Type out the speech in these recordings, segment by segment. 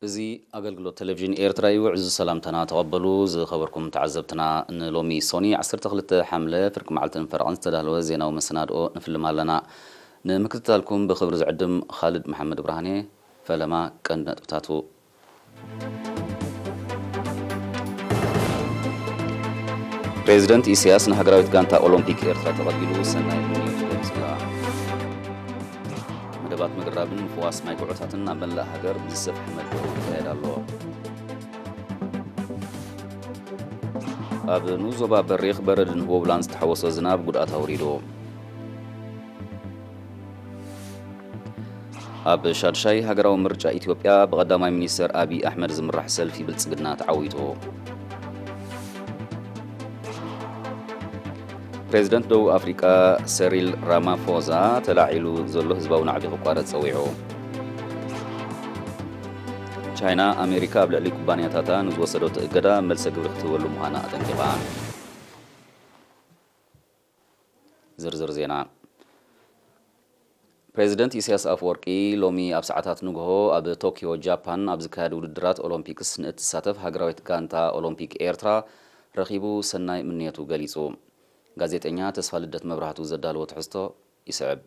እዚ ኣገልግሎት ቴሌቪዥን ኤርትራ እዩ። ዕዙዝ ሰላምታና ተቐበሉ። ዝኸበርኩም ተዓዘብትና፣ ንሎሚ ሶኒ ዓሰርተ ክልተ ሓምለ ፍርቂ መዓልትን ፈረቓን ዝተዳለወ ዜናዊ መሰናድኦ ንፍልም ኣለና። ንምክትታልኩም ብኽብሪ ዝዕድም ኻልድ መሓመድ ብርሃኔ። ፈለማ ቀንዲ ነጥብታቱ። ፕሬዚደንት ኢሳያስ ንሃገራዊት ጋንታ ኦሎምፒክ ኤርትራ ተቐቢሉ ሰናይ ምንዮቱ ገሊጹላ። መደባት ምግራብን ምፍዋስ ማይ ኩዖታትን ኣብ መላእ ሃገር ብዝሰፍሐ መልክዑ ይካየድ ኣሎ። ኣብ ንኡስ ዞባ በሪኽ በረድን ህቦብላን ዝተሓወሶ ዝናብ ጉድኣት ኣውሪዱ። ኣብ ሻድሻይ ሃገራዊ ምርጫ ኢትዮጵያ ብቐዳማይ ሚኒስተር ኣቢይ ኣሕመድ ዝምራሕ ሰልፊ ብልጽግና ተዓዊቱ። ፕሬዚደንት ደቡብ ኣፍሪቃ ሰሪል ራማፎዛ ተላዒሉ ዘሎ ህዝባዊ ናዕቢ ክቋረጽ ጸዊዑ። ቻይና ኣሜሪካ ኣብ ልዕሊ ኩባንያታታ ንዝወሰደቶ እገዳ መልሰ ግብሪ ክትህበሉ ምዃና ኣጠንቂቓ። ዝርዝር ዜና። ፕሬዚደንት ኢሳያስ ኣፈወርቂ ሎሚ ኣብ ሰዓታት ንግሆ ኣብ ቶኪዮ ጃፓን ኣብ ዝካየድ ውድድራት ኦሎምፒክስ ንእትሳተፍ ሃገራዊት ጋንታ ኦሎምፒክ ኤርትራ ረኺቡ ሰናይ ምንየቱ ገሊጹ። ጋዜጠኛ ተስፋ ልደት መብራህቱ ዘዳለዎ ትሕዝቶ ይስዕብ።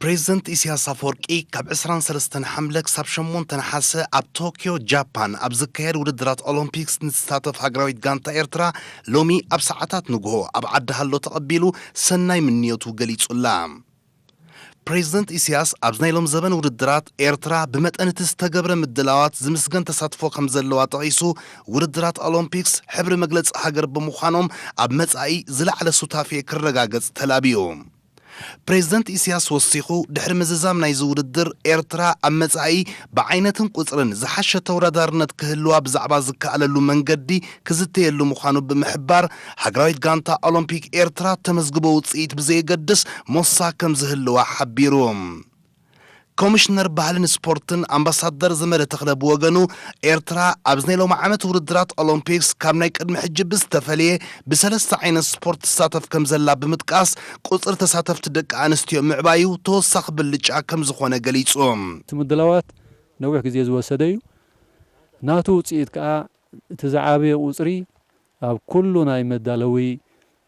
ፕሬዚደንት ኢሳያስ ኣፈወርቂ ካብ ዕስራን ሰለስተን ሓምለ ክሳብ ሸሞንተ ነሓሰ ኣብ ቶኪዮ ጃፓን ኣብ ዝካየድ ውድድራት ኦሎምፒክስ ንትሳተፍ ሃገራዊት ጋንታ ኤርትራ ሎሚ ኣብ ሰዓታት ንግሆ ኣብ ዓዲ ሃሎ ተቐቢሉ ሰናይ ምንዮቱ ገሊጹላ። ፕሬዚደንት ኢሳያስ ኣብዚ ናይ ሎም ዘበን ውድድራት ኤርትራ ብመጠን እቲ ዝተገብረ ምድላዋት ዝምስገን ተሳትፎ ከም ዘለዋ ጠቒሱ፣ ውድድራት ኦሎምፒክስ ሕብሪ መግለጺ ሃገር ብምዃኖም ኣብ መጻኢ ዝለዓለ ሱታፌ ክረጋገጽ ተላብዩ። ፕሬዚደንት ኢሳያስ ወሲኹ፣ ድሕሪ ምዝዛም ናይዚ ውድድር ኤርትራ ኣብ መጻኢ ብዓይነትን ቁጽርን ዝሓሸ ተወዳዳርነት ክህልዋ ብዛዕባ ዝከኣለሉ መንገዲ ክዝተየሉ ምዃኑ ብምሕባር፣ ሃገራዊት ጋንታ ኦሎምፒክ ኤርትራ ተመዝግቦ ውጽኢት ብዘየገድስ ሞሳ ከም ዝህልዋ ሓቢሩ። ኮሚሽነር ባህልን ስፖርትን ኣምባሳደር ዘመደ ተኽለ ብወገኑ፣ ኤርትራ ኣብዚ ናይ ሎሚ ዓመት ውድድራት ኦሎምፒክስ ካብ ናይ ቅድሚ ሕጂ ብዝተፈለየ ብሰለስተ ዓይነት ስፖርት ትሳተፍ ከም ዘላ ብምጥቃስ፣ ቁጽሪ ተሳተፍቲ ደቂ ኣንስትዮ ምዕባዩ ተወሳኺ ብልጫ ከም ዝኾነ ገሊጹ። እቲ ምድላዋት ነዊሕ ግዜ ዝወሰደ እዩ። ናቱ ውጽኢት ከኣ እቲ ዝዓበየ ቁጽሪ ኣብ ኩሉ ናይ መዳለዊ፣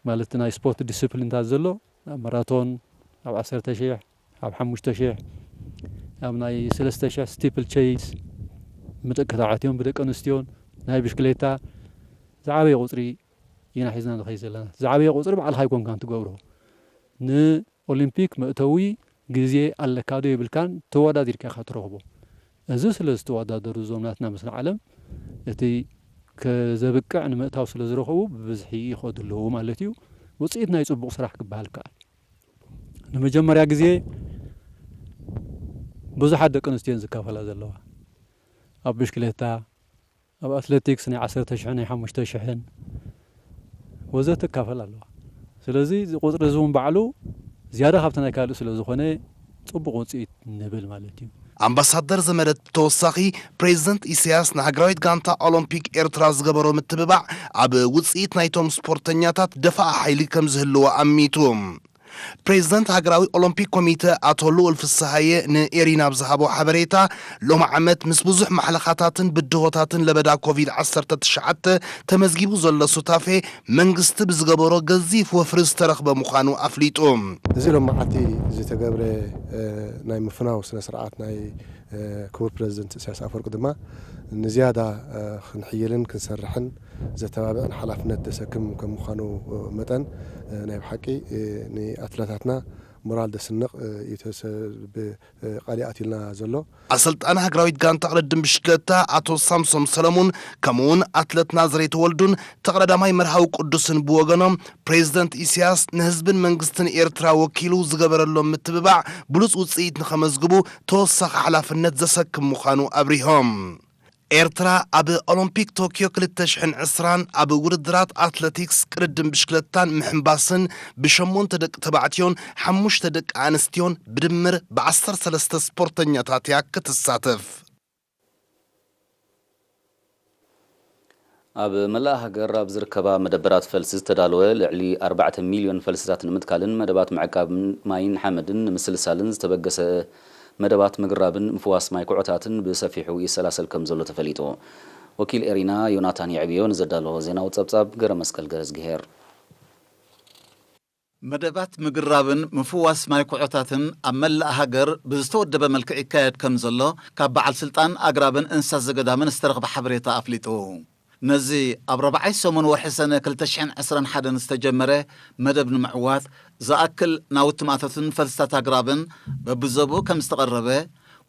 ማለት ናይ ስፖርት ዲስፕሊንታት ዘሎ፣ ኣብ ማራቶን፣ ኣብ ዓሰርተ ሺሕ፣ ኣብ ሓሙሽተ ሺሕ፣ ኣብ ናይ ሰለስተ ሺሕ ስቲፕል ቼይስ፣ ብደቂ ተባዕትዮን ብደቂ ኣንስትዮን፣ ናይ ብሽክሌታ ዝዓበየ ቁጽሪ ኢና ሒዝና ንኸይድ ዘለና። ዝዓበየ ቁጽሪ ባዕልኻ ኣይኮንካን ትገብሮ። ንኦሊምፒክ መእተዊ ግዜ ኣለካ ዶ የብልካን፣ ተወዳዲርካ ኢኻ ትረኽቦ። እዚ ስለ ዝተወዳደሩ እዞም ናትና ምስለ ዓለም፣ እቲ ከዘብቅዕ ንምእታው ስለ ዝረኸቡ ብብዝሒ ይኸዱ ኣለዉ ማለት እዩ። ውጽኢት ናይ ጽቡቕ ስራሕ ክበሃል ይከኣል። ንመጀመርያ ግዜ ብዙሓት ደቂ ኣንስትዮ እየን ዝካፈላ ዘለዋ። ኣብ ብሽክሌታ፣ ኣብ ኣትሌቲክስ ናይ ዓሰርተ ሽሕን ናይ ሓሙሽተ ሽሕን ወዘተ ትካፈል ኣለዋ። ስለዚ እዚ ቁጽሪ እዚ እውን ባዕሉ ዝያዳ ካብቲ ናይ ካልእ ስለ ዝኾነ ጽቡቕ ውጽኢት ንብል ማለት እዩ። ኣምባሳደር ዘመደ ብተወሳኺ፣ ፕሬዚደንት ኢሳያስ ንሃገራዊት ጋንታ ኦሎምፒክ ኤርትራ ዝገበሮ ምትብባዕ ኣብ ውጽኢት ናይቶም ስፖርተኛታት ደፋኢ ሓይሊ ከም ዝህልዎ ኣሚቱ። ፕሬዚደንት ሃገራዊ ኦሎምፒክ ኮሚተ ኣቶ ልኡል ፍስሃየ ንኤሪና ኣብ ዝሃቦ ሓበሬታ፣ ሎሚ ዓመት ምስ ብዙሕ ማሕለኻታትን ብድሆታትን ለበዳ ኮቪድ ዓሰርተ ትሽዓተ ተመዝጊቡ ዘሎ ሱታፌ መንግስቲ ብዝገበሮ ገዚፍ ወፍሪ ዝተረኽበ ምዃኑ ኣፍሊጡ። እዚ ሎም መዓልቲ ዝተገብረ፣ እ፣ ናይ ምፍናው ስነ ስርዓት ናይ፣ እ፣ ክቡር ፕሬዚደንት ኢሳያስ ኣፈወርቂ ድማ ንዝያዳ፣ እ፣ ክንሕይልን ክንሰርሕን ዘተባብዕን ሓላፍነት ዘሰክም ከም ምዃኑ መጠን፣ እ፣ ናይ ብሓቂ፣ እ፣ ንኣትለታትና ሞራል ዘስንቕ፣ እ፣ እዩ ተሰ-፣ ብ-፣ እ፣ ቃል ኣትዩልና ዘሎ። ኣሰልጣኒ ሃገራዊት ጋንታ ቅድድም ብሽክለታ ኣቶ ሳምሶም ሰለሙን፣ ከምኡውን ኣትለት ናዝሬት ወልዱን ተቐዳዳማይ መርሃዊ ቅዱስን ብወገኖም፣ ፕሬዚደንት ኢሳያስ ንህዝብን መንግስትን ኤርትራ ወኪሉ ዝገበረሎም ምትብባዕ ብሉጽ ውጽኢት ንኸመዝግቡ ተወሳኺ ሓላፍነት ዘሰክም ምዃኑ ኣብሪሆም። ኤርትራ ኣብ ኦሎምፒክ ቶክዮ ክልተ ሽሕን ዕስራን ኣብ ውድድራት ኣትለቲክስ ቅድድም ብሽክለታን ምሕንባስን ብሸሞንተ ደቂ ተባዕትዮን ሓሙሽተ ደቂ ኣንስትዮን ብድምር ብዓሰርተ ሰለስተ ስፖርተኛታት እያ ክትሳተፍ። ኣብ መላእ ሃገር ኣብ ዝርከባ መደበራት ፈልሲ ዝተዳለወ ልዕሊ ኣርባዕተ ሚልዮን ፈልስታት ንምትካልን መደባት ምዕቃብ ማይን ሓመድን ንምስልሳልን ዝተበገሰ መደባት ምግራብን ምፍዋስ ማይ ኩዖታትን ብሰፊሑ ይሰላሰል ከም ዘሎ ተፈሊጡ። ወኪል ኤሪና ዮናታን የዕብዮ ንዘዳለዎ ዜናዊ ጸብጻብ ገረመስቀል ገረዝግሄር። መደባት ምግራብን ምፍዋስ ማይ ኩዖታትን ኣብ መላእ ሃገር ብዝተወደበ መልክዕ ይካየድ ከም ዘሎ ካብ በዓል ስልጣን ኣግራብን እንስሳ ዘገዳምን ዝተረኽበ ሓበሬታ ኣፍሊጡ። ነዚ ኣብ ራብዓይ ሰሙን ወርሒ ሰነ ክልተ ሽሕን ዕስራን ሓደን ዝተጀመረ መደብ ንምዕዋት ዝኣክል ናውቲ ማእቶትን ፈልስታት ኣግራብን በብዞብኡ ከም ዝተቐረበ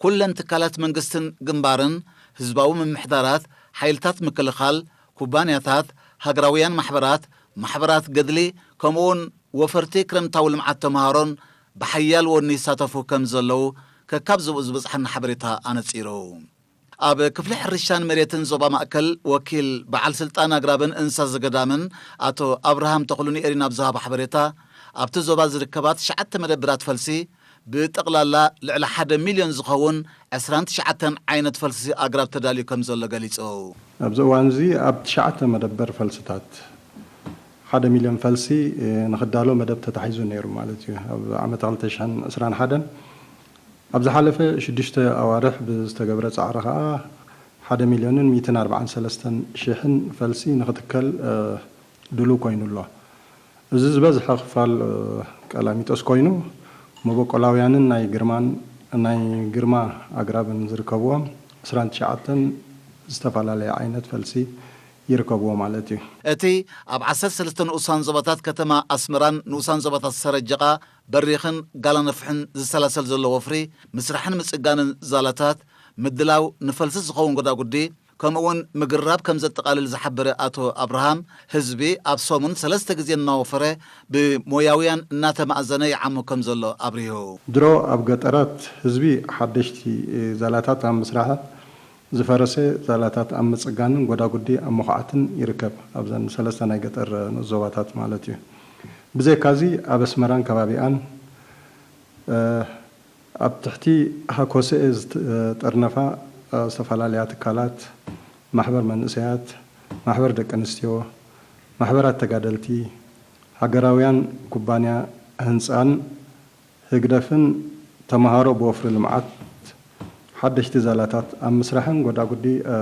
ኩለን ትካላት መንግስትን ግንባርን ህዝባዊ ምምሕዳራት፣ ሓይልታት ምክልኻል፣ ኩባንያታት፣ ሃገራውያን ማሕበራት፣ ማሕበራት ገድሊ፣ ከምኡውን ወፈርቲ ክረምታዊ ልምዓት ተምሃሮን ብሓያል ወኒ ይሳተፉ ከም ዘለዉ ከካብ ዝብኡ ዝበጽሓና ሓበሬታ ኣነጺሩ። ኣብ ክፍሊ ሕርሻን መሬትን ዞባ ማእከል ወኪል በዓል ስልጣን ኣግራብን እንስሳ ዘገዳምን ኣቶ ኣብርሃም ተኽሉ ንኤሪና ኣብ ዝሃቦ ሓበሬታ፣ ኣብቲ ዞባ ዝርከባ ትሽዓተ መደብራት ፈልሲ ብጠቕላላ ልዕሊ ሓደ ሚልዮን ዝኸውን ዕስራን ትሽዓተን ዓይነት ፈልሲ ኣግራብ ተዳልዩ ከም ዘሎ ገሊጹ። ኣብዚ እዋን እዚ ኣብ ትሽዓተ መደበር ፈልስታት ሓደ ሚልዮን ፈልሲ፣ እ፣ ንኽዳሎ መደብ ተታሒዙ ነይሩ ማለት እዩ። ኣብ ዓመተ ክልተ ሽሕን ዕስራን ሓደን ኣብ ዝሓለፈ ሽዱሽተ ኣዋርሕ ብዝተገብረ ጻዕሪ ከኣ ሓደ ሚልዮንን ሚእትን ኣርባዓን ሰለስተን ሽሕን ፈልሲ ንኽትከል፣ እ፣ ድሉው ኮይኑ ኣሎ። እዚ ዝበዝሐ ክፋል፣ እ፣ ቀላሚጦስ ኮይኑ፣ መበቆላውያንን ናይ ግርማን፣ ናይ ግርማ ኣግራብን ዝርከብዎም ዕስራን ትሽዓተን ዝተፈላለየ ዓይነት ፈልሲ ይርከብዎ ማለት እዩ። እቲ ኣብ ዓሰርተ ሰለስተ ንኡሳን ዞባታት ከተማ ኣስመራን ንኡሳን ዞባታት ሰረጀቓ፣ በሪኽን ጋላነፍሕን ዝሰላሰል ዘሎ ወፍሪ፣ ምስራሕን ምጽጋንን ዛላታት፣ ምድላው ንፈልሲ ዝኸውን ጎዳጉዲ፣ ከምኡውን ምግራብ ከም ዘጠቓልል ዝሓበረ ኣቶ ኣብርሃም፣ ህዝቢ ኣብ ሰሙን ሰለስተ ግዜ እናወፈረ ብሞያውያን እናተማእዘነ ይዓሙ ከም ዘሎ ኣብሪሁ። ድሮ ኣብ ገጠራት ህዝቢ ሓደሽቲ ዛላታት ኣብ ምስራሕ ዝፈረሰ ዛላታት ኣብ ምጽጋንን ጎዳጉዲ ኣብ ምኹዓትን ይርከብ። ኣብዘን ሰለስተ ናይ ገጠር ንኡስ ዞባታት ማለት እዩ። ብዘይካዚ ኣብ ኣስመራን ከባቢኣን፣ እ፣ ኣብ ትሕቲ ሃኮሰኤ ዝት-፣ ዝጥርነፋ፣ እ፣ ዝተፈላለያ ትካላት፣ ማሕበር መንእሰያት፣ ማሕበር ደቂ ኣንስትዮ፣ ማሕበራት ተጋደልቲ፣ ሃገራውያን ኩባንያ ህንጻን ህግደፍን ተመሃሮ ብወፍሪ ልምዓት ሓደሽቲ ዛላታት ኣብ ምስራሕን ጎዳጉዲ፣ እ፣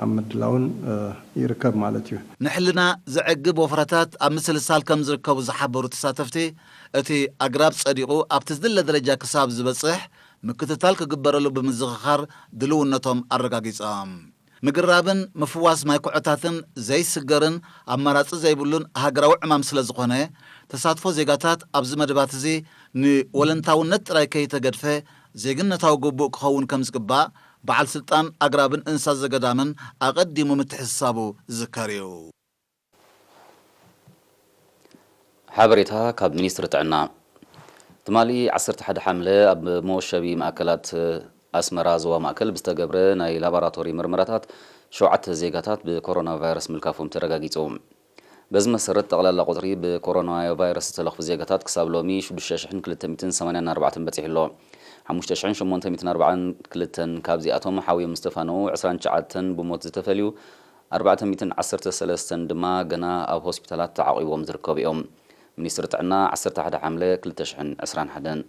ኣብ ምድላውን፣ እ፣ ይርከብ ማለት እዩ። ንሕልና ዘዕግብ ወፍረታት ኣብ ምስልሳል ከም ዝርከቡ ዝሓበሩ ተሳተፍቲ፣ እቲ ኣግራብ ጸዲቑ ኣብቲ ዝድለ ደረጃ ክሳብ ዝበጽሕ ምክትታል ክግበረሉ ብምዝኽኻር ድልውነቶም ኣረጋጊጾም። ምግራብን ምፍዋስ ማይ ኩዖታትን ዘይስገርን ኣማራጺ ዘይብሉን ሃገራዊ ዕማም ስለ ዝኾነ፣ ተሳትፎ ዜጋታት ኣብዚ መደባት እዚ ንወለንታውነት ጥራይ ከይተገድፈ ዜግነታዊ ግቡእ ክኸውን ከም ዝግባእ በዓል ስልጣን ኣግራብን እንስሳ ዘገዳምን ኣቐዲሙ ምትሕስሳቡ ዝዝከር እዩ። ሓበሬታ ካብ ሚኒስትሪ ጥዕና። ትማሊ ዓሰርተ ሓደ ሓምለ ኣብ መወሸቢ ማእከላት ኣስመራ ዞባ ማእከል ብዝተገብረ ናይ ላቦራቶሪ ምርመራታት ሸውዓተ ዜጋታት ብኮሮና ቫይረስ ምልካፎም ተረጋጊጹ። በዚ መሰረት ጠቕላላ ቁጽሪ ብኮሮና ቫይረስ ዝተለኽፉ ዜጋታት ክሳብ ሎሚ ሽዱሽተ ሽሕን ክልተ ሚእትን ሰማንያን ኣርባዕተን በጺሑ ኣሎ። ሓሙሽተ ሽሕን ሸሞንተ ሚእትን ኣርባዓን ክልተን ካብዚኣቶም ሓውዮም ዝተፋነዉ ዕስራን ትሽዓተን ብሞት ዝተፈልዩ ኣርባዕተ ሚእትን ዓሰርተ ሰለስተን ድማ ገና ኣብ ሆስፒታላት ተዓቒቦም ዝርከቡ እዮም። ሚኒስትሪ ጥዕና ዓሰርተ ሓደ ሓምለ ክልተ ሽሕን ዕስራን ሓደን።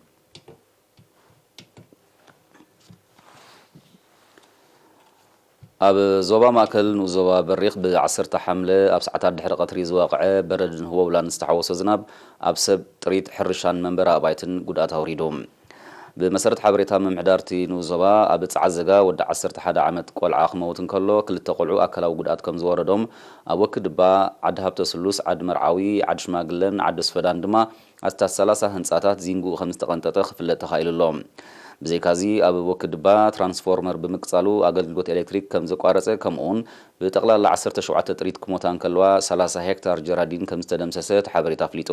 ኣብ ዞባ ማእከል ንኡስ ዞባ በሪኽ ብ ዓሰርተ ሓምለ ኣብ ሰዓታት ድሕሪ ቀትሪ ዝወቕዐ በረድን ህቦብላን ዝተሓወሶ ዝናብ ኣብ ሰብ፣ ጥሪት፣ ሕርሻን መንበሪ ኣባይትን ጉድኣት ኣውሪዱ። ብመሰረት ሓበሬታ ምምሕዳር እቲ ንኡስ ዞባ፣ ኣብ ጸዓዘጋ ወዲ ዓሰርተ ሓደ ዓመት ቆልዓ ክመውት እንከሎ፣ ክልተ ቆልዑ ኣካላዊ ጉድኣት ከም ዝወረዶም፣ ኣብ ወክድባ፣ ዓዲ ሃብተ ስሉስ፣ ዓዲ መርዓዊ፣ ዓዲ ሽማግለን ዓዲ ስፈዳን ድማ ኣስታት ሰላሳ ህንጻታት ዚንግኡ ከም ዝተቐንጠጠ ክፍለጥ ተኻኢሉ ኣሎ። ብዘይካዚ፣ ኣብ ወክድባ ትራንስፎርመር ብምቅጻሉ ኣገልግሎት ኤሌክትሪክ ከም ዘቋረጸ፣ ከምኡውን ብጠቕላላ ዓሰርተ ሸውዓተ ጥሪት ክሞታ እንከለዋ፣ ሰላሳ ሄክታር ጀራዲን ከም ዝተደምሰሰ እቲ ሓበሬታ ኣፍሊጡ።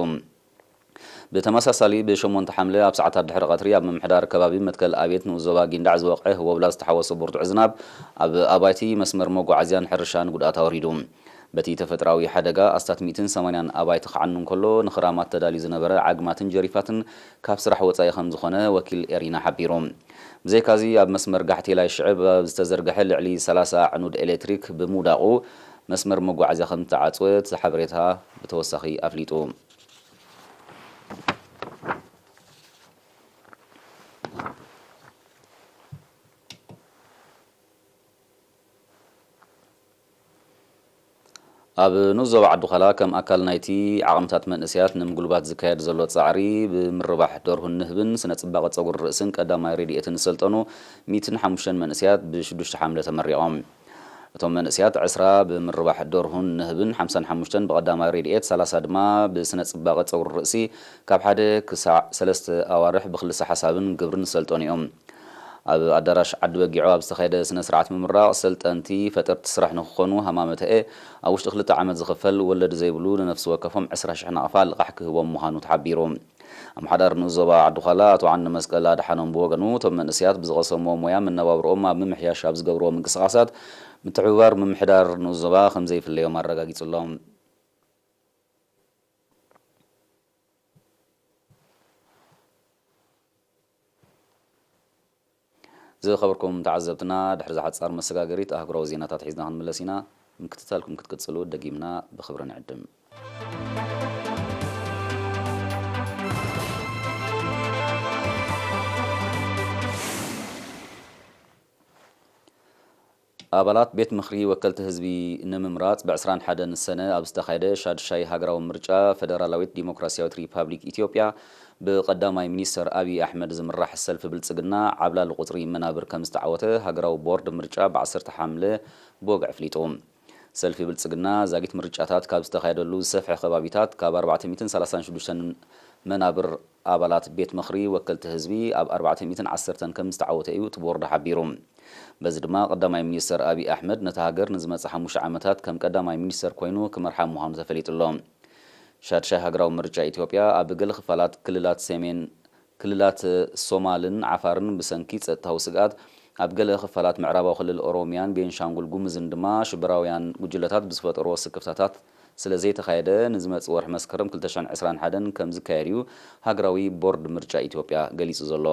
ብተመሳሳሊ፣ ብ8 ሓምለ ኣብ ሰዓታት ድሕሪ ቀትሪ ኣብ ምምሕዳር ከባቢ መትከል ኣብየት ንኡስ ዞባ ጊንዳዕ ዝወቕዐ ህቦብላ ዝተሓወሶ ብርቱዕ ዝናብ ኣብ ኣባይቲ፣ መስመር መጓዓዝያን ሕርሻን ጉድኣት ኣውሪዱ። በቲ ተፈጥሮኣዊ ሓደጋ ኣስታት ሚእትን ሰማንያን ኣባይቲ ክዓኑ እንከሎ፣ ንኽራማት ተዳልዩ ዝነበረ ዓግማትን ጀሪፋትን ካብ ስራሕ ወጻኢ ከም ዝኾነ ወኪል ኤሪና ሓቢሩ። ብዘይካዚ፣ ኣብ መስመር ጋሕቴላይ ሽዕብ ኣብ ዝተዘርግሐ ልዕሊ ሰላሳ ዕኑድ ኤሌክትሪክ ብምውዳቑ፣ መስመር መጓዓዝያ ከም ዝተዓጽወ እቲ ሓበሬታ ብተወሳኺ ኣፍሊጡ። ኣብ ንኡስ ዞባ ዓዲ ዃላ፣ ከም ኣካል ናይቲ ዓቕምታት መንእሰያት ንምጉልባት ዝካየድ ዘሎ ጻዕሪ፣ ብምርባሕ ደርሁን ንህብን ስነ ጽባቐ ጸጉሪ ርእስን ቀዳማይ ረድኤትን ዝሰልጠኑ ሚእትን ሓሙሽተን መንእሰያት ብ6 ሓምለ ተመሪቖም። እቶም መንእሰያት ዕስራ ብምርባሕ ደርሁን ንህብን፣ ሓምሳን ሓሙሽተን ብቐዳማይ ረድኤት፣ ሰላሳ ድማ ብስነ ጽባቐ ጸጉሪ ርእሲ ካብ ሓደ ክሳዕ ሰለስተ ኣዋርሕ ብክልሰ ሓሳብን ግብርን ዝሰልጠኑ እዮም። ኣብ ኣዳራሽ ዓዲ በጊዖ ኣብ ዝተኻየደ ስነ ስርዓት ምምራቕ፣ ሰልጠንቲ ፈጠርቲ ስራሕ ንክኾኑ ሃማመተኤ ኣብ ውሽጢ ክልተ ዓመት ዝኽፈል ወለድ ዘይብሉ ንነፍሲ ወከፎም ዕስራ ሽሕ ናቕፋ ልቓሕ ክህቦም ምዃኑ ተሓቢሩ። ኣምሓዳር ንኡስ ዞባ ዓዲ ዃላ ኣቶ ዓንደ መስቀል ኣድሓኖም ብወገኑ፣ እቶም መንእሰያት ብዝቐሰምዎ ሞያ መነባብርኦም ኣብ ምምሕያሽ ኣብ ዝገብርዎ ምንቅስቓሳት ምትሕብባር ምምሕዳር ንኡስ ዞባ ከም ዘይፍለዮም ኣረጋጊጹሎም። ዝኸበርኩም ተዓዘብትና፣ ድሕሪ ዝሓጻር መሰጋገሪት ኣህጉራዊ ዜናታት ሒዝና ክንምለስ ኢና። ምክትታልኩም ክትቅጽሉ ደጊምና ብኽብሪ ንዕድም። ኣባላት ቤት ምኽሪ ወከልቲ ህዝቢ ንምምራጽ ብ ዕስራን ሓደን ሰነ ኣብ ዝተኻየደ ሻድሻይ ሃገራዊ ምርጫ ፈደራላዊት ዲሞክራሲያዊት ሪፓብሊክ ኢትዮጵያ ብቀዳማይ ሚኒስተር ኣብይ ኣሕመድ ዝምራሕ ሰልፊ ብልጽግና ዓብላሊ ቁጽሪ መናብር ከም ዝተዓወተ ሃገራዊ ቦርድ ምርጫ ብ ዓሰርተ ሓምለ ብወግዒ ኣፍሊጡ። ሰልፊ ብልጽግና ዛጊት ምርጫታት ካብ ዝተኻየደሉ ዝሰፍሐ ከባቢታት ካብ ኣርባዕተ ሚእትን ሰላሳን ሽዱሽተን መናብር ኣባላት ቤት ምኽሪ ወከልቲ ህዝቢ ኣብ ኣርባዕተ ሚእትን ዓሰርተን ከም ዝተዓወተ እዩ እቲ ቦርድ ሓቢሩ። በዚ ድማ ቀዳማይ ሚኒስተር ኣብይ ኣሕመድ ነታ ሃገር ንዝመጽእ ሓሙሽተ ዓመታት ከም ቀዳማይ ሚኒስተር ኮይኑ ክመርሓ ምዃኑ ተፈሊጡ ኣሎ። ሻድሻይ ሃገራዊ ምርጫ ኢትዮጵያ ኣብ ገለ ክፋላት ክልላት ሰሜን ክልላት ሶማልን ዓፋርን ብሰንኪ ጸጥታዊ ስግኣት፣ ኣብ ገለ ክፋላት ምዕራባዊ ክልል ኦሮሚያን ቤንሻንጉል ጉምዝን ድማ ሽበራውያን ጉጅለታት ብዝፈጠርዎ ስክፍታታት ስለ ዘይተኻየደ፣ ንዝመጽእ ወርሒ መስከረም ክልተ ሽሕን ዕስራን ሓደን ከም ዝካየድ እዩ ሃገራዊ ቦርድ ምርጫ ኢትዮጵያ ገሊጹ ዘሎ።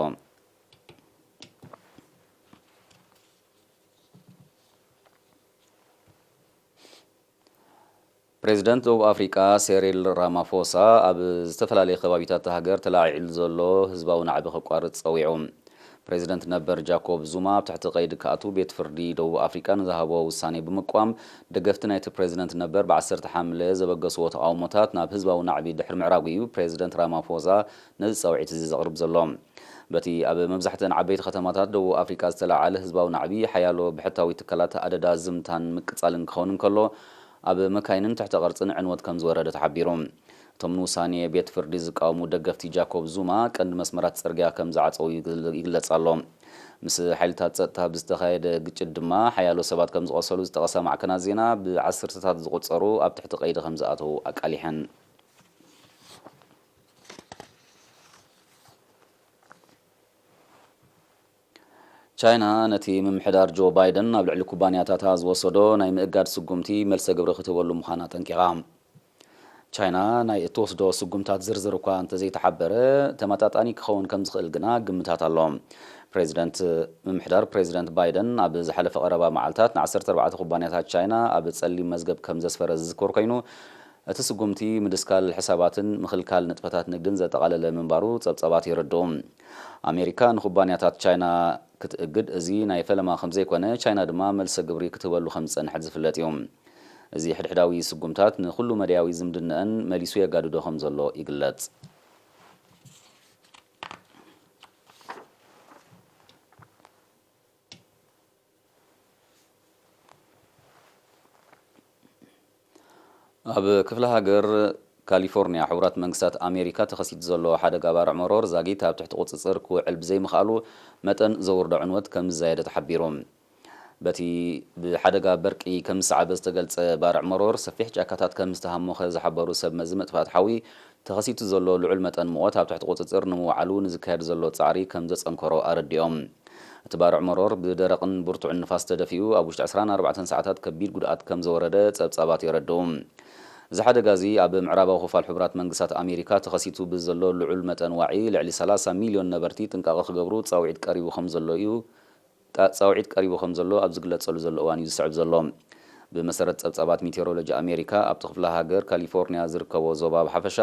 ፕሬዚደንት ደቡብ ኣፍሪቃ ሴሪል ራማፎሳ ኣብ ዝተፈላለዩ ከባቢታት እታ ሃገር ተላዒሉ ዘሎ ህዝባዊ ናዕቢ ከቋርጽ ጸዊዑ። ፕሬዚደንት ነበር ጃኮብ ዙማ ኣብ ትሕቲ ቀይዲ ክኣቱ ቤት ፍርዲ ደቡብ ኣፍሪቃ ንዝሃቦ ውሳኔ ብምቅዋም፣ ደገፍቲ ናይቲ ፕሬዚደንት ነበር ብ ዓሰርተ ሓምለ ዘበገስዎ ተቓውሞታት ናብ ህዝባዊ ናዕቢ ድሕሪ ምዕራጉ እዩ ፕሬዚደንት ራማፎሳ ነዚ ጻውዒት እዚ ዘቕርብ ዘሎ። በቲ ኣብ መብዛሕትአን ዓበይቲ ከተማታት ደቡብ ኣፍሪቃ ዝተለዓለ ህዝባዊ ናዕቢ፣ ሓያሎ ብሕታዊ ትካላት ኣደዳ ዝምታን ምቅጻልን ክኸውን እንከሎ፣ ኣብ መካይንን ትሕተ ቅርጽን ዕንወት ከም ዝወረደ ተሓቢሩ። እቶም ንውሳኔ ቤት ፍርዲ ዝቃወሙ ደገፍቲ ጃኮብ ዙማ፣ ቀንዲ መስመራት ጽርግያ ከም ዝዓጸዉ ይግል-፣ ይግለጽ ኣሎ። ምስ ሓይልታት ጸጥታ ብዝተኻየደ ግጭት ድማ ሓያሎ ሰባት ከም ዝቖሰሉ ዝጠቐሳ ማዕከናት ዜና፣ ብዓሰርተታት ዝቑጸሩ ኣብ ትሕቲ ቀይዲ ከም ዝኣተዉ ኣቃሊሐን። ቻይና ነቲ ምምሕዳር ጆ ባይደን ኣብ ልዕሊ ኩባንያታታ ዝወሰዶ ናይ ምእጋድ ስጉምቲ መልሰ ግብሪ ክትህበሉ ምዃና ኣጠንቂቓ። ቻይና ናይ እትወስዶ ስጉምታት ዝርዝር እኳ እንተዘይተሓበረ፣ ተመጣጣኒ ክኸውን ከም ዝኽእል ግና ግምታት ኣሎ። ፕሬዚደንት፣ ምምሕዳር ፕሬዚደንት ባይደን ኣብ ዝሓለፈ ቀረባ መዓልታት ን ዓሰርተ ኣርባዕተ ኩባንያታት ቻይና ኣብ ጸሊም መዝገብ ከም ዘስፈረ ዝዝከር ኮይኑ፣ እቲ ስጉምቲ ምድስካል ሕሳባትን ምኽልካል ንጥፈታት ንግድን ዘጠቓለለ ምንባሩ ጸብጻባት የረድኡ። ኣሜሪካ ንኩባንያታት ቻይና ክትእግድ እዚ ናይ ፈለማ ከም ዘይኮነ፣ ቻይና ድማ መልሰ ግብሪ ክትህበሉ ከም ዝጸንሐት ዝፍለጥ እዩ። እዚ ሕድሕዳዊ ስጉምታት ንኹሉ መዳያዊ ዝምድናኣን መሊሱ የጋድዶ ከም ዘሎ ይግለጽ። ኣብ ክፍለ ሃገር ካሊፎርኒያ፣ ሕቡራት መንግስታት ኣሜሪካ ተኸሲቱ ዘሎ ሓደጋ ባርዕ መሮር ዛጊት ኣብ ትሕቲ ቁጽጽር ክውዕል ብዘይምኽኣሉ መጠን ዘውርዶ ዕንወት ከም ዝዛየደ ተሓቢሩ። በቲ ብሓደጋ በርቂ ከም ዝሰዓበ ዝተገልጸ ባርዕ መሮር፣ ሰፊሕ ጫካታት ከም ዝተሃሞኸ ዝሓበሩ ሰብ መዚ መጥፋእቲ ሓዊ፣ ተኸሲቱ ዘሎ ልዑል መጠን ሙቐት ኣብ ትሕቲ ቁጽጽር ንምውዓሉ ንዝካየድ ዘሎ ጻዕሪ ከም ዘጸንከሮ ኣረዲኦም። እቲ ባርዕ መሮር ብደረቕን ብርቱዕን ንፋስ ተደፊኡ ኣብ ውሽጢ ዕስራን ኣርባዕተን ሰዓታት ከቢድ ጉድኣት ከም ዘወረደ ጸብጻባት የረድኡ። እዚ ሓደጋ እዚ ኣብ ምዕራባዊ ክፋል ሕቡራት መንግስታት ኣሜሪካ ተኸሲቱ ብዘሎ ልዑል መጠን ዋዒ ልዕሊ ሰላሳ ሚልዮን ነበርቲ ጥንቃቐ ክገብሩ ጻውዒት ቀሪቡ ከም ዘሎ እዩ ጣ-፣ ጻውዒት ቀሪቡ ከም ዘሎ ኣብ ዝግለጸሉ ዘሎ እዋን እዩ ዝስዕብ ዘሎ። ብመሰረት ጸብጻባት ሜቴሮሎጂ ኣሜሪካ፣ ኣብቲ ክፍለ ሃገር ካሊፎርኒያ ዝርከቦ ዞባ ብሓፈሻ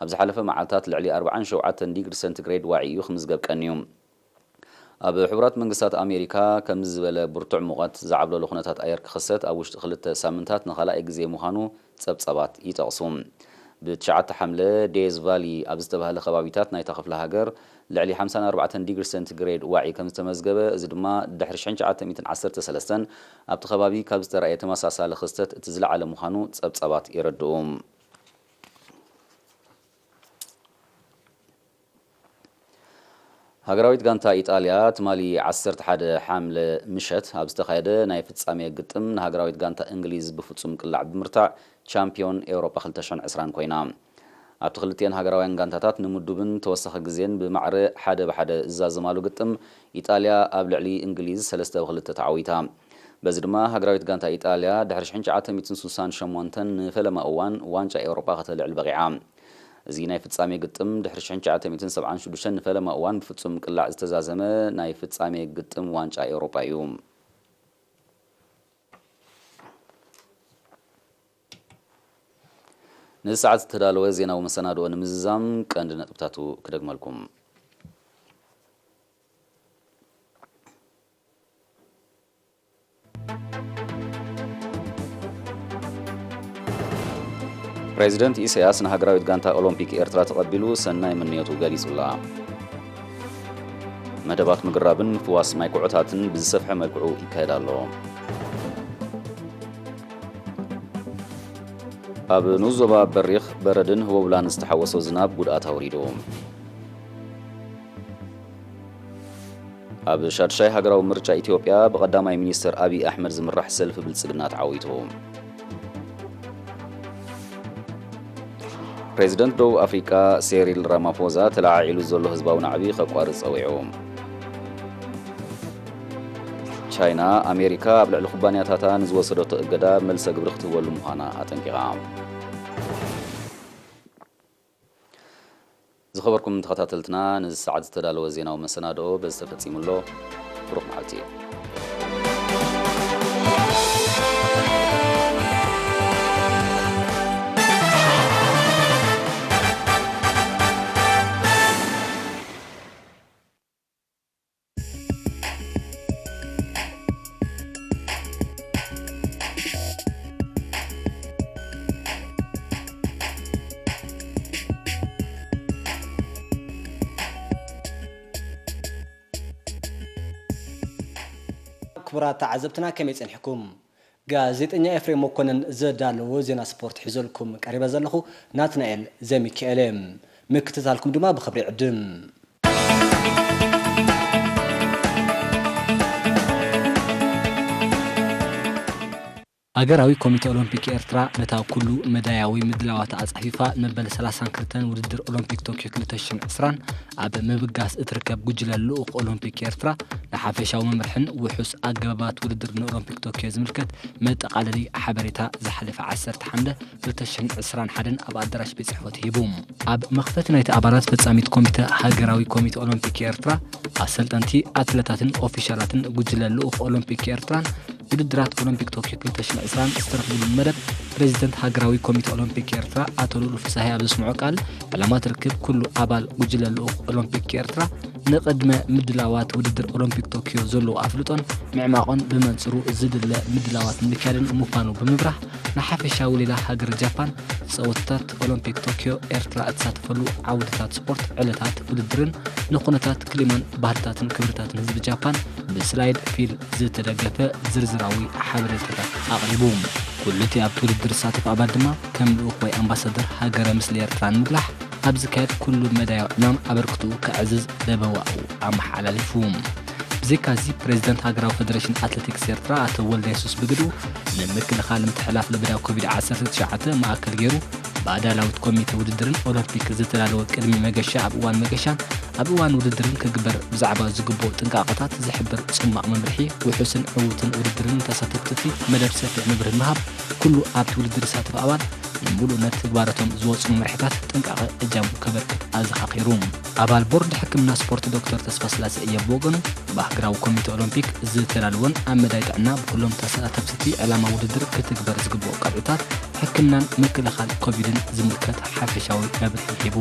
ኣብ ዝሓለፈ መዓልታት ልዕሊ ኣርባዓን ሸውዓተን ዲግሪ ሴንቲግሬድ ዋዒ እዩ ክምዝገብ ቀንዩ። ኣብ ሕቡራት መንግስታት ኣሜሪካ ከምዚ ዝበለ ብርቱዕ ሙቐት ዝዓብለሎ ኩነታት ኣየር ክኽሰት ኣብ ውሽጢ ክልተ ሳምንታት ንኻልኣይ ግዜ ምዃኑ ጸብጻባት ይጠቕሱ። ብትሽዓተ ሓምለ ዴዝ ቫሊ ኣብ ዝተባህለ ከባቢታት ናይታ ክፍለ ሃገር ልዕሊ ሓምሳን ኣርባዕተን ዲግሪ ሴንቲግሬድ ዋዒ ከም ዝተመዝገበ፣ እዚ ድማ ድሕሪ ሽሕን ትሽዓተ ሚእትን ዓሰርተ ሰለስተን ኣብቲ ከባቢ ካብ ዝተራእየ ተመሳሳሊ ክስተት እቲ ዝለዓለ ምዃኑ ጸብጻባት የረድኡ። ሃገራዊት ጋንታ ኢጣልያ ትማሊ ዓሰርተ ሓደ ሓምለ ምሸት ኣብ ዝተኻየደ ናይ ፍጻሜ ግጥም ንሃገራዊት ጋንታ እንግሊዝ ብፍጹም ቅላዕ ብምርታዕ ቻምፒዮን ኤውሮጳ ክልተ ሽሕን ዕስራን ኮይና። ኣብቲ ክልቲኤን ሃገራውያን ጋንታታት ንምዱብን ተወሳኺ ግዜን ብማዕረ ሓደ ብሓደ ዝዛዘማሉ ግጥም፣ ኢጣልያ ኣብ ልዕሊ እንግሊዝ ሰለስተ ብክልተ ተዓዊታ። በዚ ድማ ሃገራዊት ጋንታ ኢጣልያ ድሕሪ ሽሕን ትሽዓተ ሚእትን ስሳን ሸሞንተን ንፈለማ እዋን ዋንጫ ኤውሮጳ ከተልዕል በቒዓ። እዚ ናይ ፍጻሜ ግጥም ድሕሪ ሽሕን ትሽዓተ ሚእትን ሰብዓን ሽዱሽተን ንፈለማ እዋን ብፍጹም ቅላዕ ዝተዛዘመ ናይ ፍጻሜ ግጥም ዋንጫ ኤውሮጳ እዩ። ነዚ ሰዓት ዝተዳለወ ዜናዊ መሰናድኦ ንምዝዛም ቀንዲ ነጥብታቱ ክደግመልኩም። ፕሬዚደንት ኢሳያስ ንሃገራዊት ጋንታ ኦሎምፒክ ኤርትራ ተቐቢሉ ሰናይ ምንዮቱ ገሊጹላ። መደባት ምግራብን ምፍዋስ ማይ ኩዖታትን ብዝሰፍሐ መልክዑ ይካየድ ኣሎ። ኣብ ንኡስ ዞባ በሪኽ በረድን ህቦብላን ዝተሓወሶ ዝናብ ጉድኣት ኣውሪዱ። ኣብ ሻድሻይ ሃገራዊ ምርጫ ኢትዮጵያ ብቐዳማይ ሚኒስትር ኣብይ ኣሕመድ ዝምራሕ ሰልፊ ብልጽግና ተዓዊቱ። ፕሬዚደንት ደቡብ ኣፍሪቃ ሴሪል ራማፎዛ ተለዓዒሉ ዘሎ ህዝባዊ ናዕቢ ከቋርጽ ጸዊዑ። ቻይና ኣሜሪካ ኣብ ልዕሊ ኩባንያታታ ንዝወሰደቶ እገዳ መልሰ ግብሪ ክትህበሉ ምዃና ኣጠንቂቓ። ዝኸበርኩም ተኸታተልትና፣ ነዚ ሰዓት ዝተዳለወ ዜናዊ መሰናድኦ በዚ ተፈጺሙ ኣሎ። ብሩኽ መዓልቲ። ክቡራት ተዓዘብትና፣ ከመይ ጸኒሕኩም? ጋዜጠኛ ኤፍሬም መኮነን ዘዳለዎ ዜና ስፖርት ሒዘልኩም ቀሪበ ዘለኹ። ናትናኤል ዘሚካኤል እየ። ምክትታልኩም ድማ ብኽብሪ ይዕድም። ሃገራዊ ኮሚተ ኦሎምፒክ ኤርትራ ነታ ኩሉ መዳያዊ ምድላዋት ኣጻፊፋ ንመበል ሰላሳን ክልተን ውድድር ኦሎምፒክ ቶክዮ ክልተ ሽሕን ዕስራን ኣብ ምብጋስ እትርከብ ጉጅለ ልኡኽ ኦሎምፒክ ኤርትራ ንሓፈሻዊ መምርሕን ውሑስ ኣገባባት ውድድር ንኦሎምፒክ ቶክዮ ዝምልከት መጠቓለሊ ሓበሬታ ዝሓለፈ ዓሰርተ ሓምለ ክልተ ሽሕን ዕስራን ሓደን ኣብ ኣዳራሽ ቤት ጽሕፈቱ ሂቡ። ኣብ መኽፈቲ ናይቲ ኣባላት ፈጻሚት ኮሚተ ሃገራዊ ኮሚተ ኦሎምፒክ ኤርትራ፣ ኣሰልጠንቲ፣ ኣትለታትን ኦፊሻላትን ጉጅለ ልኡኽ ኦሎምፒክ ኤርትራን ውድድራት ኦሎምፒክ ቶክዮ ክልተ ሽሕን ዕስራን ዝተረኽብሉ መደብ፣ ፕሬዚደንት ሃገራዊ ኮሚተ ኦሎምፒክ ኤርትራ ኣቶ ልኡል ፍሳሃይ ኣብ ዘስምዖ ቃል፣ ዕላማ እቲ ርክብ ኩሉ ኣባል ጉጅለ ልኡኽ ኦሎምፒክ ኤርትራ ንቕድመ ምድላዋት ውድድር ኦሎምፒክ ቶክዮ ዘለዎ ኣፍልጦን ምዕማቖን፣ ብመንጽሩ ዝድለ ምድላዋት ንምክያድን ምዃኑ ብምብራህ፣ ንሓፈሻዊ ሌላ ሃገር ጃፓን ጸወታታት ኦሎምፒክ ቶክዮ ኤርትራ እትሳተፈሉ ዓውድታት ስፖርት፣ ዕለታት ውድድርን ንኹነታት ክሊማን ባህልታትን ክብርታትን ህዝቢ ጃፓን ብስላይድ ፊልም ዝተደገፈ ዝርዝራዊ ሓበሬታታት ኣቕሪቡ። ኩሉ እቲ ኣብቲ ውድድር ዝሳተፍ ኣባል ድማ ከም ልኡኽ ወይ ኣምባሳደር ሃገረ ምስሊ ኤርትራ ንምግላሕ ኣብ ዝካየድ ኩሉ መዳያዊ ዕማም ኣበርክትኡ ከዕዝዝ ለበዋኡ ኣመሓላሊፉ። ብዘይካዚ፣ ፕሬዚደንት ሃገራዊ ፈደሬሽን ኣትሌቲክስ ኤርትራ ኣቶ ወልደ የሱስ ብግድኡ፣ ንምክልኻል ምትሕልላፍ ለበዳ ኮቪድ ዓሰርተ ትሽዓተ ማእከል ገይሩ፣ ብኣዳላዊት ኮሚተ ውድድርን ኦሎምፒክ ዝተዳለወ ቅድሚ መገሻ፣ ኣብ እዋን መገሻን ኣብ እዋን ውድድርን ክግበር ብዛዕባ ዝግብኦ ጥንቃቐታት ዝሕብር ጽማቕ መምርሒ፣ ውሑስን ዕዉትን ውድድርን ንተሳተፍቲ መደብ ሰፊሕ መብርሂ ምሃብ፣ ኩሉ ኣብቲ ውድድር ዝሳተፍ ኣባል ንምሉእነት ተግባራቶም ዝወጹ መምርሒታት ጥንቃቐ እጃሙ ከበርክት ኣዘኻኺሩ። ኣባል ቦርድ ሕክምና ስፖርት ዶክተር ተስፋስላሰ እየ ብወገኑ፣ ብሃገራዊ ኮሚተ ኦሎምፒክ ዝተዳለወን ኣብ መዳይ ጥዕና ብኩሎም ተሳታፍቲ ዕላማ ውድድር ክትግበር ዝግብኦ ቀልዑታት ሕክምናን ምክልኻል ኮቪድን ዝምልከት ሓፈሻዊ መብርሂ ሂቡ።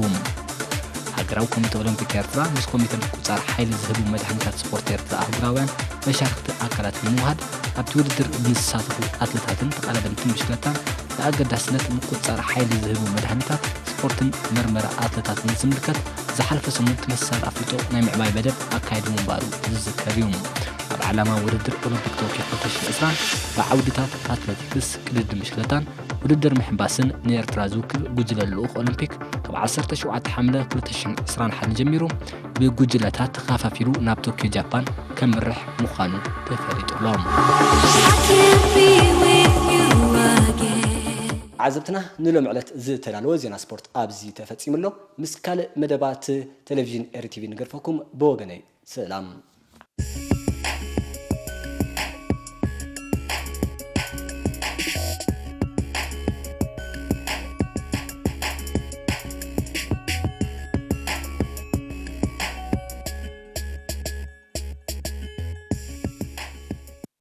ሃገራዊ ኮሚተ ኦሎምፒክ ኤርትራ ምስ ኮሚተ ምቁጽጻር ሓይሊ ዝህቡ መድሃኒታት ስፖርት ኤርትራ ኣህጉራውያን መሻርኽቲ ኣካላት ብምውሃድ ኣብቲ ውድድር ንዝሳተፉ ኣትለታትን ተቐዳደምትን ብሽክለታን ንኣገዳስነት ምቁጽጻር ሓይሊ ዝህቡ መድሃኒታት ስፖርትን መርመራ ኣትለታትን ዝምልከት ዝሓለፈ ሰሙን ተመሳሳሊ ኣፍልጦ ናይ ምዕባይ መደብ ኣካይዱ ምንባሩ ዝዝከር እዩ። ኣብ ዓላማ ውድድር ኦሎምፒክ ቶኪዮ ክልተ ሽሕን ዕስራን ብዓውድታት ኣትሌቲክስ፣ ቅድድም ብሽክለታን ውድድር ምሕንባስን ንኤርትራ ዝውክል ጉጅለ ልኡኽ ኦሎምፒክ ካብ ዓሰርተ ሸውዓተ ሓምለ ክልተ ሽሕን ዕስራን ሓደን ጀሚሩ ብጉጅለታት ተኸፋፊሉ ናብ ቶኪዮ ጃፓን ከምርሕ ምዃኑ ተፈሊጡ ኣሎ። I can't be with you again. ዓዘብትና ንሎም ዕለት ዝተዳለወ ዜና ስፖርት ኣብዚ ተፈጺሙ ኣሎ። ምስ ካልእ መደባት ቴሌቪዥን ኤሪ ቲቪ ንገድፈኩም። ብወገነይ ሰላም።